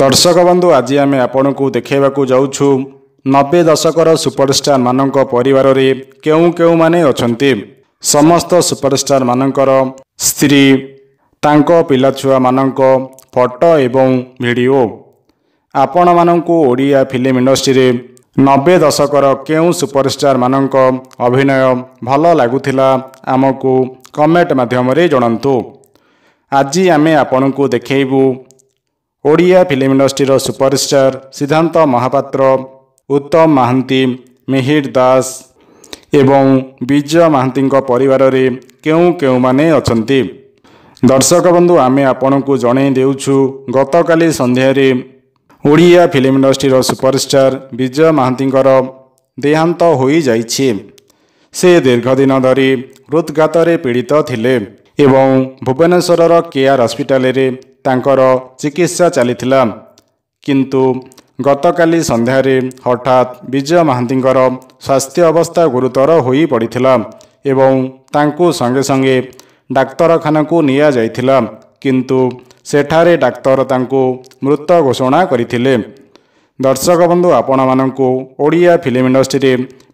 ଦର୍ଶକ ବନ୍ଧୁ, ଆଜି ଆମେ ଆପଣଙ୍କୁ ଦେଖାଇବାକୁ ଯାଉଛୁ 90 ଦଶକର ସୁପରଷ୍ଟାରମାନଙ୍କ ପରିବାରରେ କେଉଁ କେଉଁମାନେ ଅଛନ୍ତି। ସମସ୍ତ ସୁପରଷ୍ଟାରମାନଙ୍କର ସ୍ତ୍ରୀ, ତାଙ୍କ ପିଲାଛୁଆମାନଙ୍କ ଫଟୋ ଏବଂ ଭିଡ଼ିଓ। ଆପଣମାନଙ୍କୁ ଓଡ଼ିଆ ଫିଲ୍ମ ଇଣ୍ଡଷ୍ଟ୍ରିରେ 90 ଦଶକର କେଉଁ ସୁପରଷ୍ଟାରମାନଙ୍କ ଅଭିନୟ ଭଲ ଲାଗୁଥିଲା, ଆମକୁ କମେଣ୍ଟ ମାଧ୍ୟମରେ ଜଣାନ୍ତୁ। ଆଜି ଆମେ ଆପଣଙ୍କୁ ଦେଖାଇବୁ ଓଡ଼ିଆ ଫିଲ୍ମ ଇଣ୍ଡଷ୍ଟ୍ରିର ସୁପରଷ୍ଟାର ସିଦ୍ଧାନ୍ତ ମହାପାତ୍ର, ଉତ୍ତମ ମହାନ୍ତି, ମିହିର ଦାସ ଏବଂ ବିଜୟ ମହାନ୍ତିଙ୍କ ପରିବାରରେ କେଉଁ କେଉଁମାନେ ଅଛନ୍ତି। ଦର୍ଶକ ବନ୍ଧୁ, ଆମେ ଆପଣଙ୍କୁ ଜଣାଇ ଦେଉଛୁ, ଗତକାଲି ସନ୍ଧ୍ୟାରେ ଓଡ଼ିଆ ଫିଲ୍ମ ଇଣ୍ଡଷ୍ଟ୍ରିର ସୁପରଷ୍ଟାର ବିଜୟ ମହାନ୍ତିଙ୍କର ଦେହାନ୍ତ ହୋଇଯାଇଛି। ସେ ଦୀର୍ଘଦିନ ଧରି ହୃଦଘାତରେ ପୀଡ଼ିତ ଥିଲେ ଏବଂ ଭୁବନେଶ୍ୱରର କେୟାର ହସ୍ପିଟାଲରେ ତାଙ୍କର ଚିକିତ୍ସା ଚାଲିଥିଲା। କିନ୍ତୁ ଗତକାଲି ସନ୍ଧ୍ୟାରେ ହଠାତ୍ ବିଜୟ ମହାନ୍ତିଙ୍କର ସ୍ୱାସ୍ଥ୍ୟ ଅବସ୍ଥା ଗୁରୁତର ହୋଇପଡ଼ିଥିଲା ଏବଂ ତାଙ୍କୁ ସଙ୍ଗେ ସଙ୍ଗେ ଡାକ୍ତରଖାନାକୁ ନିଆଯାଇଥିଲା। କିନ୍ତୁ ସେଠାରେ ଡାକ୍ତର ତାଙ୍କୁ ମୃତ ଘୋଷଣା କରିଥିଲେ। ଦର୍ଶକ ବନ୍ଧୁ, ଆପଣମାନଙ୍କୁ ଓଡ଼ିଆ ଫିଲ୍ମ ଇଣ୍ଡଷ୍ଟ୍ରିରେ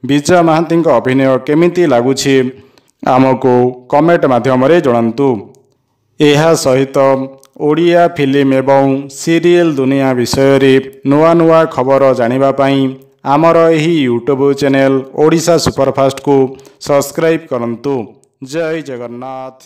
ବିଜୟ ମହାନ୍ତିଙ୍କ ଅଭିନୟ କେମିତି ଲାଗୁଛି, ଆମକୁ କମେଣ୍ଟ ମାଧ୍ୟମରେ ଜଣାନ୍ତୁ। ଏହା ସହିତ ଓଡ଼ିଆ ଫିଲ୍ମ ଏବଂ ସିରିଏଲ ଦୁନିଆ ବିଷୟରେ ନୂଆ ନୂଆ ଖବର ଜାଣିବା ପାଇଁ ଆମର ଏହି ୟୁଟ୍ୟୁବ୍ ଚ୍ୟାନେଲ୍ ଓଡ଼ିଶା ସୁପରଫାଷ୍ଟକୁ ସବସ୍କ୍ରାଇବ୍ କରନ୍ତୁ। ଜୟ ଜଗନ୍ନାଥ।